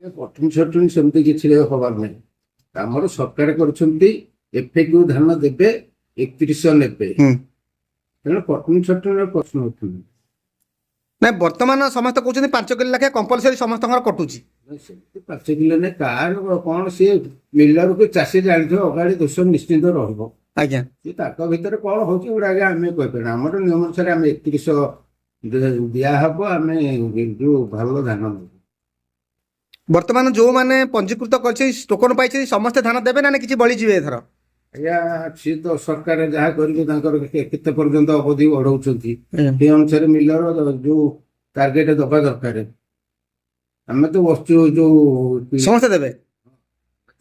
କଟୁନି ଛଟୁନି ସେମିତି କିଛି ହବାର ନାହିଁ। ଆମର ସରକାର କରିଛନ୍ତି, ଏଫଏକ୍ୟୁ ଧାନ ଦେବେ, 3100 ନେବେ। ତେଣୁ କଟୁନି ଛଟୁନିର ପ୍ରଶ୍ନ ଉଠୁନି। ନାଇଁ, ବର୍ତ୍ତମାନ ସମସ୍ତେ କହୁଛନ୍ତି 5 କିଲୋ ଲେଖାଏଁ କମ୍ପଲସରି ସମସ୍ତଙ୍କର କଟୁଛି। ନାଇଁ, ସେମିତି 5 କିଲୋ ନେଇ କାହାର କଣ, ସିଏ ମିଲରକୁ ଚାଷୀ ଜାଣିଥିବ, ଅଗାଡି ଦୋଷ ନିଶ୍ଚିନ୍ତ ରହିବ। ସିଏ ତାଙ୍କ ଭିତରେ କଣ ହଉଛି ଗୋଟେ ଆଜ୍ଞା ଆମେ କହିପାରିବୁ? ଆମର ନିୟମ ଅନୁସାରେ ଆମେ 3100 ଦିଆହବ, ଆମେ ଯୋଉ ଭଲ ଧାନ ନେବୁ। ବର୍ତ୍ତମାନ ଯୋଉମାନେ ପଞ୍ଜୀକୃତ କରିଛନ୍ତି, ଟୋକନ ପାଇଛନ୍ତି, ସମସ୍ତେ ଧାନ ଦେବେ ନା ନା କିଛି ବଳିଯିବେ ଏଥର? ଆଜ୍ଞା, ସିଏ ତ ସରକାର ଯାହା କରିବେ, ତାଙ୍କର କେତେ ପର୍ଯ୍ୟନ୍ତ ଅବଧି ବଢଉଛନ୍ତି, ସେ ଅନୁସାରେ ମିଲର ଯୋଉ ଟାର୍ଗେଟ ଦବା ଦରକାର। ଆମେ ତ ବସିଛୁ ଯୋଉ ସମସ୍ତେ ଦେବେ?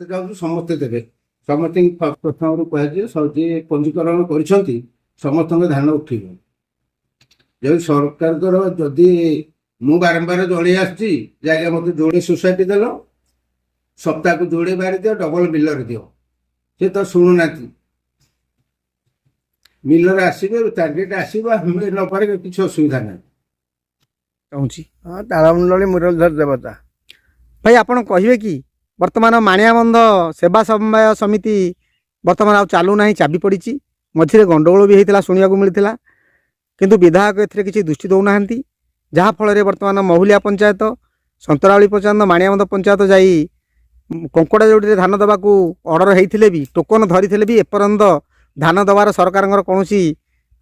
ଯାଉଛୁ, ସମସ୍ତେ ଦେବେ। ସମସ୍ତଙ୍କୁ ପ୍ରଥମରୁ କୁହାଯିବ, ଯିଏ ପଞ୍ଜୀକରଣ କରିଛନ୍ତି ସମସ୍ତଙ୍କ ଧାନ ଉଠିବ। ଯଦି ସରକାରଙ୍କର ଯଦି ମୁଁ ବାରମ୍ବାର ଜଣେଇ ଆସୁଛି ଯେ ଆଜ୍ଞା, ମତେ ଯୋଡ଼େ ସୋସାଇଟି ଦେଲ, ସପ୍ତାହକୁ ଯୋଡ଼େ ବାରି ଦିଅ, ଡବଲ ମିଲର ଦିଅ, ସେ ତ ଶୁଣୁନାହାନ୍ତି। ମିଲର ଆସିବେ, ଟାର୍ଗେଟ ଆସିବ, ଆମେ ନପାରେ କିଛି ଅସୁବିଧା ନାହିଁ। ଚାହୁଁଛି। ହଁ, ତାଳମଣ୍ଡଳୀ ମୁରଲୀଧର ଦେବତା। ଭାଇ, ଆପଣ କହିବେ କି ବର୍ତ୍ତମାନ ମାଣିଆବନ୍ଧ ସେବା ସମବାୟ ସମିତି ବର୍ତ୍ତମାନ ଆଉ ଚାଲୁନାହିଁ, ଚାବି ପଡ଼ିଛି। ମଝିରେ ଗଣ୍ଡଗୋଳ ବି ହେଇଥିଲା ଶୁଣିବାକୁ ମିଳିଥିଲା। କିନ୍ତୁ ବିଧାୟକ ଏଥିରେ କିଛି ଦୃଷ୍ଟି ଦେଉନାହାନ୍ତି, ଯାହାଫଳରେ ବର୍ତ୍ତମାନ ମହୁଲିଆ ପଞ୍ଚାୟତ, ସନ୍ତରାବଳି ପଞ୍ଚାୟତ, ମାଣିଆବନ୍ଧ ପଞ୍ଚାୟତ ଯାଇ କଙ୍କଡ଼ା ଯୋଡ଼ିରେ ଧାନ ଦେବାକୁ ଅର୍ଡ଼ର ହେଇଥିଲେ ବି, ଟୋକନ ଧରିଥିଲେ ବି ଏପର୍ଯ୍ୟନ୍ତ ଧାନ ଦେବାର ସରକାରଙ୍କର କୌଣସି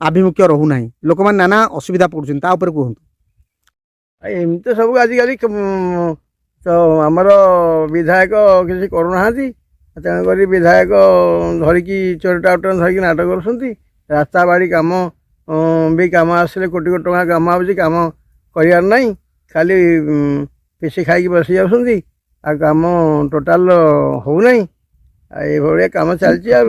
ଆଭିମୁଖ୍ୟ ରହୁନାହିଁ। ଲୋକମାନେ ନାନା ଅସୁବିଧା ପଡ଼ୁଛନ୍ତି। ତା ଉପରେ କୁହନ୍ତୁ। ଆଉ ଏମିତି ତ ସବୁ ଆଜିକାଲି ତ ଆମର ବିଧାୟକ କିଛି କରୁନାହାନ୍ତି। ତେଣୁକରି ବିଧାୟକ ଧରିକି ଚୋର ଟାଉଟର ଧରିକି ନାଟକ କରୁଛନ୍ତି। ରାସ୍ତା ବାଡ଼ି କାମ ବି କାମ ଆସିଲେ କୋଟି କୋଟି ଟଙ୍କା କାମ ଆସୁଛି, କାମ କରିବାର ନାହିଁ, ଖାଲି ପିସି ଖାଇକି ବସି ଯାଉଛନ୍ତି। ଆଉ କାମ ଟୋଟାଲ ହେଉନାହିଁ। ଆଉ ଏଇଭଳିଆ କାମ ଚାଲିଛି ଆଉ।